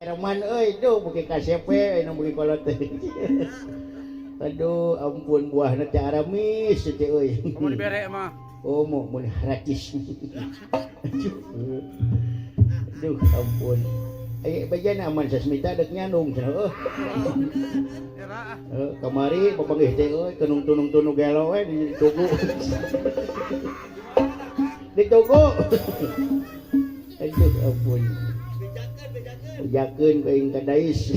Reman euy, duh beuki kasep we nu beuki kolot teh. Aduh, ampun buahna teh aramis teh euy. Kamu dibere mah. Oh, mau mun racis. Aduh. Aduh, ampun. Aya bejana Aman Sasmita dek nyandung cenah euy. Era ah. Eh, kamari papanggih teh euy kenung tunung-tunung gelo we di tugu. Di tugu. Aduh, ampun. Bejakeun ka aing ka dais.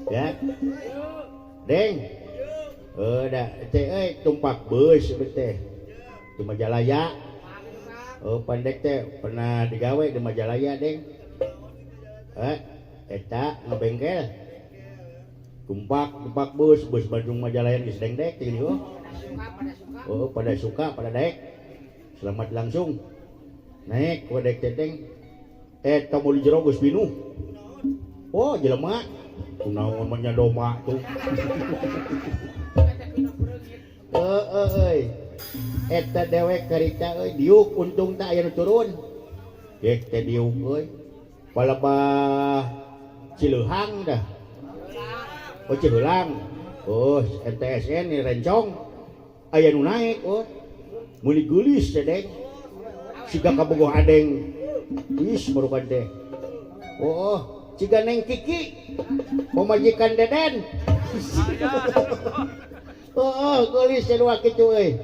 Ya. Deng. Eh, da teh euy tumpak beus teh. Di Majalaya. Oh, pandek teh pernah digawe di Majalaya, Deng. Eh, eta ngebengkel. Tumpak, tumpak bus, bus Bandung Majalaya geus dengdek teh gini, oh. Oh, pada suka, pada daek. Selamat langsung. Naik ke dek teh, Deng. Eh, tamu di jero geus pinuh. Oh, jelema. Kunaon mah nya domba tuh. Heeh euy. Eta dewek karita euy diuk untung tak aya nu turun. Dek teh diuk euy. Palebah Cileuhang dah. Oh, Ciheulang. Oh, MTSN ni rencong. Aya nu naik oh. Meuli geulis teh, Deng. Siga kabogoh adeng. Wis barukan teh. Oh, siga Neng Kiki. Pamajikan Deden. Oh, geulis teh dua kitu euy.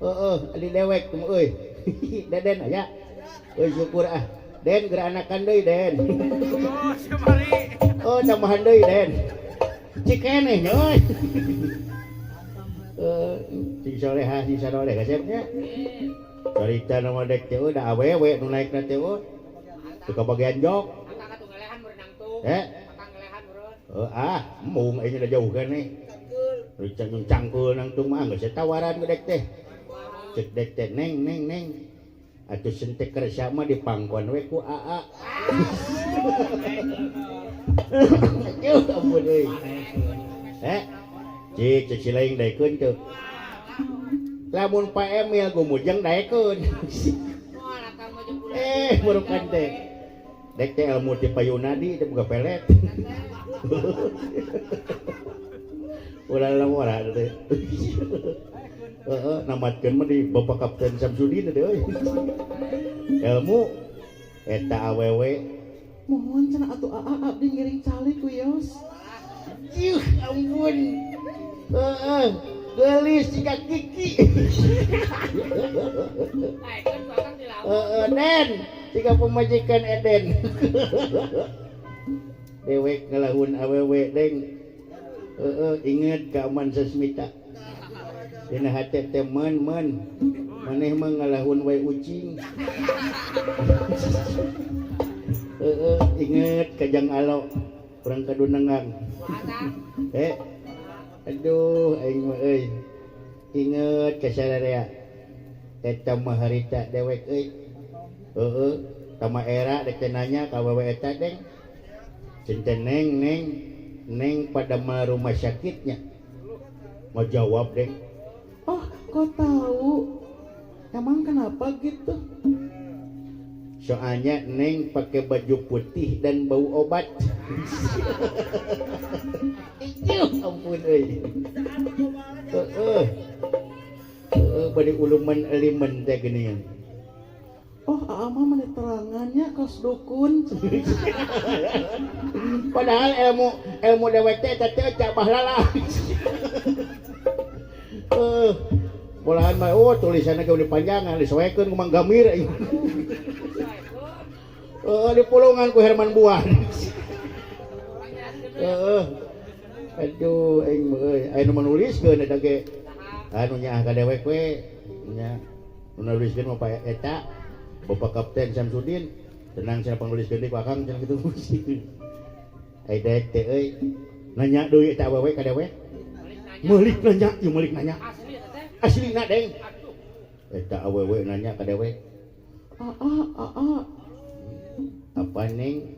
Heeh, adi dewek teh euy. Deden aya. Euy syukur ah. Den geura anakan deui, Den. Oh, si mari. Oh, tambahan deui, Den. Cikeneh nya euy. Eh, sing solehah sing saroleh kasepnya. Carita nama dek teh da awewe nu naikna teh euy. Teu kabagian jok. Eh. Oh, ah, embung aing da jauh keneh. Cangkul cangkul nangtung mah geus tawaran ge dek teh. Cek dek teh, "Neng, neng, neng. Atuh sentek kersa mah dipangkon we ku aa." Aduh, ampun euy. Eh, cik cek si laing daekeun teu. Lamun Pak Emil gumujeng daekeun. Eh, merukan teh. Dek teh ilmu ti Payunadi teh boga pelet. Ulah lamora teh. Heeh, namatkeun mah di Bapak Kapten Samsudin teh euy. Ilmu eta awewe Mohon cenah atuh aa, abdi ngiring calik wios. Yuh, ampun. Heeh, geulis siga Kiki. Heeh, Den, siga pemajikan Eden. Dewek ngalahun awewe, Deng. Heeh, inget ka Aman Sasmita. Dina hate teh men men. Maneh mah ngalahun wae ucing. Heeh, inget ka Jang Alo. Urang kadunengan. Eh. Aduh, aing mah euy. Inget ka sararea. Eta mah harita dewek euy. Heeh, tama era dek teh nanya ka awewe eta, Deng. Cinta neng neng neng pada mah rumah sakitnya. Ngajawab, Deng. Oh, kok tahu? Emang kenapa gitu? Soalnya Neng pakai baju putih dan bau obat. Ijuh, ampun euy. Heeh. Heeh, bade uluman elimen teh geuningan. Oh, aa mah meni terangannya kos dukun. Padahal ilmu ilmu dewek teh eta teh cak bahlala. Eh, bolahan mah oh tulisanna ge dipanjangan disoekeun ku Mang Gamir aing. Heeh, dipulungan ku Herman Buah. Heeh. Aduh, aing mah euy, aya nu menuliskeun eta ge. Anu nyaah ka dewek we nya. Nu nuliskeun mah Pak eta Bapak Kapten Samsudin. Tenang cenah pangnuliskeun deui ku Akang cenah kitu. Ai dek teh euy. Nanya deui eta awewe ka dewek. Meulik nanya, ieu meulik nanya. Aslina, Deng. Eta awewe nanya ka dewek. Aa, aa. Apa, Neng?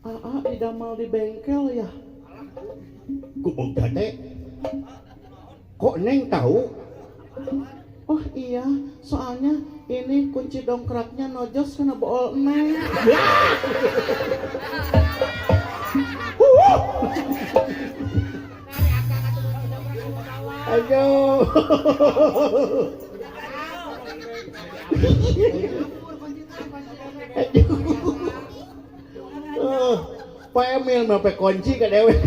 Aa didamal di bengkel ya? Ku boga teh. Kok Neng tahu? Oh iya, soalnya ini kunci dongkraknya nojos kena bool Neng. Aduh. Aduh. Pak Emil sampai kunci ke dewek.